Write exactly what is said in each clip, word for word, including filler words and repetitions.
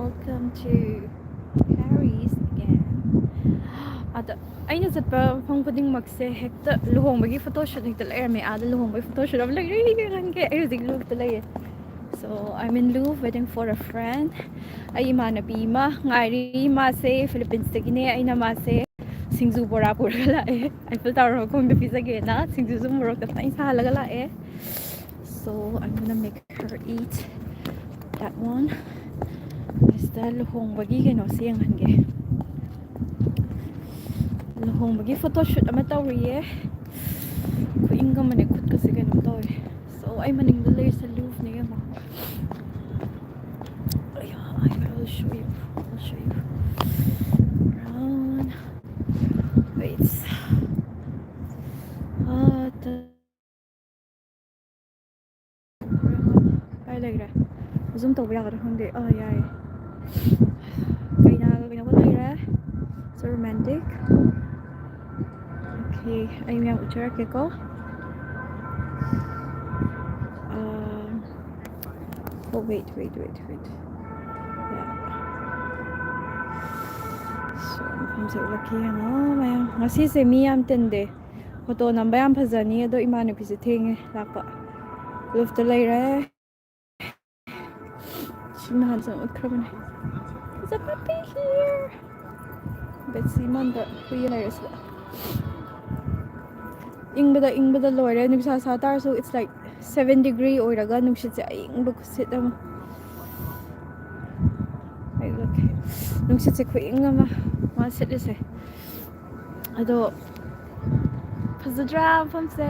Welcome to Paris again. ꯑꯗ ꯑꯩꯅ ꯆꯠꯄ ꯃꯐꯝ ꯈꯨꯗꯤꯡꯃꯛꯁꯦ ꯍꯦꯛꯇ ꯂꯨꯍꯣꯡꯕꯒꯤ ꯐꯣꯇꯣ ꯁꯨꯠ ꯍꯦꯛꯇ ꯂꯩꯔꯝꯃꯦ꯫ ꯑꯥꯗ ꯂꯨꯍꯣꯡꯕꯒꯤ ꯐꯣꯇꯣ ꯁꯨꯠ ꯑꯃ ꯂꯩꯔꯦ, ꯌꯦꯡꯍꯟꯒꯦ꯫ ꯑꯩ ꯍꯧꯖꯤꯛ ꯂꯨꯞꯇ ꯂꯩꯌꯦ꯫ So I'm in Louvre waiting for a friend. ꯑꯩ ꯏꯃꯥꯟꯅꯕꯤ ꯑꯃ ꯉꯥꯏꯔꯤ꯫ ꯃꯥꯁꯦ ꯐꯤꯂꯤꯄꯤꯟꯁꯇꯒꯤꯅꯦ꯫ ꯑꯩꯅ ꯃꯥꯁꯦ ꯁꯤꯡꯖꯨ ꯕꯣꯔꯥ ꯄꯨꯔꯒ ꯂꯥꯛꯑꯦ꯫ ꯑꯥꯏꯐꯦꯜ ꯇꯥꯋꯔ ꯃꯈꯣꯡꯗ ꯄꯤꯖꯒꯦꯅ ꯁꯤꯡꯖꯨꯁꯨ ꯃꯣꯔꯣꯛꯀ ꯐꯖꯅ ꯁꯥꯍꯜꯂꯒ ꯂꯥꯛꯑꯦ꯫ So I'm gonna make her eat that one. ꯁꯤꯗ ꯂꯨꯍꯣꯡꯕꯒꯤ ꯀꯩꯅꯣꯁꯦ ꯌꯦꯡꯍꯟꯒꯦ꯫ ꯂꯨꯍꯣꯡꯕꯒꯤ ꯐꯣꯇꯣ ꯁꯨꯠ ꯑꯃ ꯇꯧꯔꯤꯌꯦ꯫ ꯈꯨꯏꯪ ꯑꯃꯅꯦ, ꯈꯨꯠꯀꯁꯦ ꯀꯩꯅꯣ ꯇꯧꯔꯦ꯫ So ꯑꯩ ꯃꯅꯤꯡꯗ ꯂꯩꯔꯤꯁꯦ ꯂꯨꯞꯅꯦ, ꯌꯦꯡꯉꯣ꯫ ꯑꯌꯥ, I will show you. I'll show you. Run. Wait. ꯑꯥ, ꯇ-, ꯀꯥꯏ ꯂꯩꯈ꯭ꯔꯦ? ꯖꯨꯝ ꯇꯧꯕ ꯌꯥꯒꯗ꯭ꯔꯥ ꯈꯪꯗꯦ꯫ ꯑꯥ, ꯌꯥꯏ꯫ ꯀꯩꯅꯥꯒ ꯀꯩꯅꯣꯒ ꯂꯩꯔꯦ꯫ So romantic. Okay, ꯑꯩ ꯃꯌꯥꯝ ꯎꯠꯆꯔꯛꯀꯦꯀꯣ꯫ ꯑꯥ, oh, wait, wait, wait, wait. Yeah. So, ꯃꯐꯝꯁꯦ ꯎꯠꯂꯛꯀꯦ ꯌꯦꯡꯉꯣ ꯃꯌꯥꯝ꯫ ꯉꯁꯤꯁꯦ ꯃꯤ ꯌꯥꯝ ꯇꯤꯟꯗꯦ꯫ ꯐꯣꯇꯣ ꯅꯝꯕ ꯌꯥꯝ ꯐꯖꯅꯤ, ꯑꯗꯣ ꯏꯃꯥꯟꯅꯕꯤꯁꯦ ꯊꯦꯡꯉꯦ ꯂꯥꯛꯄ꯫ ꯂꯨꯞꯇ ꯂꯩꯔꯦ꯫ ꯁꯤ ꯅꯍꯥꯟ ꯆꯪ ꯎꯠꯈ꯭ꯔꯕꯅꯦ꯫ There's a puppy here. ꯕꯦꯠꯁꯤ ꯃꯣꯟꯗ ꯍꯨꯏ ꯂꯩꯔꯦ ꯁꯤꯗ꯫ ꯏꯪꯕꯗ, ꯏꯪꯕꯗ ꯂꯣꯏꯔꯦ꯫ ꯅꯨꯡꯁꯥ ꯁꯥ ꯇꯥꯔꯁꯨ, it's like seven degree ꯑꯣꯏꯔꯒ ꯅꯨꯡꯁꯤꯠꯁꯦ ꯑꯏꯪꯕ ꯈꯨꯁꯤꯠ ꯑꯃ꯫ ꯅꯨꯡꯁꯤꯠꯁꯦ ꯈꯨꯏꯪ ꯑꯃ ꯃꯥ ꯁꯤꯠꯂꯤꯁꯦ꯫ ꯑꯗꯣ ꯐꯖꯗ꯭ꯔꯥ ꯃꯐꯝꯁꯦ?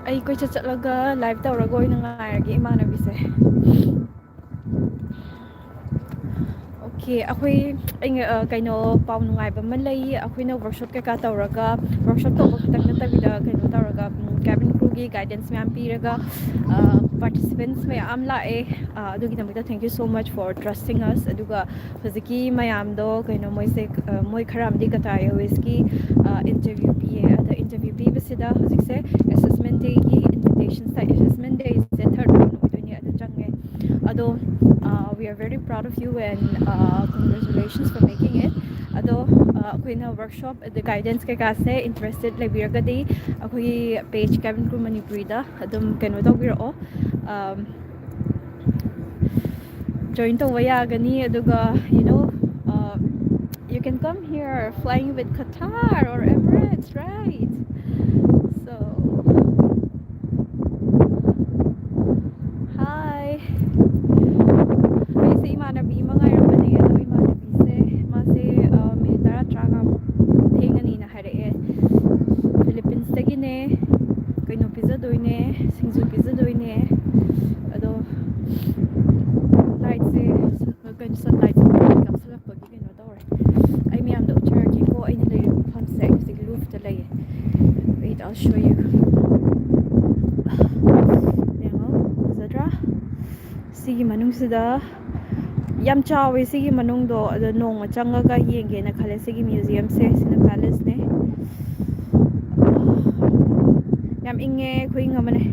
ꯑꯩ ꯀꯣꯏꯆꯠ ꯆꯠꯂꯒ ꯂꯥꯏꯚ ꯇꯧꯔꯒ ꯑꯣꯏꯅ ꯉꯥꯏꯔꯒꯦ ꯏꯃꯥꯟꯅꯕꯤꯁꯦ꯫ Okay, ꯑꯩꯈꯣꯏ, ꯑꯩ, ꯑ, ꯀꯩꯅꯣ, ꯄꯥꯎ ꯅꯨꯡꯉꯥꯏꯕ ꯑꯃ ꯂꯩ꯫ ꯑꯩꯈꯣꯏꯅ ꯋꯔꯛꯁꯣꯞ ꯀꯩꯀꯥ ꯇꯧꯔꯒ, ꯋꯔꯛꯁꯣꯞ ꯇꯧꯕ ꯈꯛꯇꯪ ꯅꯠꯇꯕꯤꯗ, ꯀꯩꯅꯣ ꯇꯧꯔꯒ, ꯎꯝ, cabin crew ꯒꯤ guidance ꯃꯌꯥꯝ ꯄꯤꯔꯒ, ꯑ, participants ꯃꯌꯥꯝ ꯂꯥꯛꯑꯦ꯫ ꯑ, ꯑꯗꯨꯒꯤꯗꯃꯛꯇ thank you so much for trusting us. ꯑꯗꯨꯒ ꯍꯧꯖꯤꯛꯀꯤ ꯃꯌꯥꯝꯗꯣ, ꯀꯩꯅꯣ, ꯃꯣꯏꯁꯦ, ꯑ, ꯃꯣꯏ ꯈꯔ ꯑꯃꯗꯤ Qatar Airways ꯀꯤ, ꯑ, interview ꯄꯤꯌꯦ꯫ ꯑꯗ interview ꯄꯤꯕꯁꯤꯗ ꯍꯧꯖꯤꯛꯁꯦ assessment day ꯒꯤ invitation ꯁꯥꯏ꯫ Assessment day say So, uh, we are very proud of you and, uh, congratulations for making it. ꯑꯗꯣ, uh, ꯑꯩꯈꯣꯏꯅ workshop ꯑꯗ guidance ꯀꯩꯀꯥꯁꯦ interested ꯂꯩꯕꯤꯔꯒꯗꯤ ꯑꯩꯈꯣꯏꯒꯤ page Cabin Crew ꯃꯅꯤꯄꯨꯔꯤꯗ ꯑꯗꯨꯝ ꯀꯩꯅꯣ ꯇꯧꯕꯤꯔꯛꯑꯣ, um, join ꯇꯧꯕ ꯌꯥꯒꯅꯤ꯫ ꯑꯗꯨꯒ, you know, uh, you can come here flying with Qatar or Emirates, right? So, hi. ꯑꯩꯁꯦ ꯏꯃꯥꯟꯅꯕꯤ ꯑꯃ ꯉꯥꯏꯔꯝꯕꯅꯦ, ꯑꯗꯣ ꯏꯃꯥꯟꯅꯕꯤꯁꯦ, ꯃꯥꯁꯦ, ꯑ, minute ꯇꯔꯥ ꯇꯔꯥꯃꯉꯥꯃꯨꯛ ꯊꯦꯡꯉꯅꯤꯅ ꯍꯥꯏꯔꯛꯑꯦ꯫ Philippines ꯇꯒꯤꯅꯦ, ꯀꯩꯅꯣ ꯄꯤꯖꯗꯣꯏꯅꯦ, ꯁꯤꯡꯖꯨ ꯄꯤꯖꯗꯣꯏꯅꯦ꯫ ꯑꯗꯣ light ꯁꯦ, ꯀꯩꯅꯣ, sunlight ꯁꯦ ꯀꯥꯞꯁꯤꯜꯂꯛꯄꯒꯤ ꯀꯩꯅꯣ ꯇꯧꯔꯦ꯫ ꯑꯩ ꯃꯌꯥꯝꯗ ꯎꯠꯆꯔꯛꯀꯦꯀꯣ, ꯑꯩꯅ ꯂꯩꯔꯤꯕ ꯃꯐꯝꯁꯦ꯫ ꯑꯩ ꯍꯧꯖꯤꯛ roof ꯇ ꯂꯩꯌꯦ꯫ Wait, I'll show you. ꯌꯦꯡꯉꯣ, ꯐꯖꯗ꯭ꯔꯥ? ꯁꯤꯒꯤ ꯃꯅꯨꯡꯁꯤꯗ ꯌꯥꯝ ꯆꯥꯎꯋꯦ ꯁꯤꯒꯤ ꯃꯅꯨꯡꯗꯣ, ꯑꯗꯣ ꯅꯣꯡꯃ ꯆꯪꯉꯒ ꯌꯦꯡꯒꯦꯅ ꯈꯜꯂꯦ꯫ ꯁꯤꯒꯤ museum ꯁꯦ, ꯁꯤꯅ palace ꯅꯦ꯫ ꯌꯥꯝ ꯏꯪꯉꯦ, ꯈꯨꯏꯪ ꯑꯃꯅꯦ꯫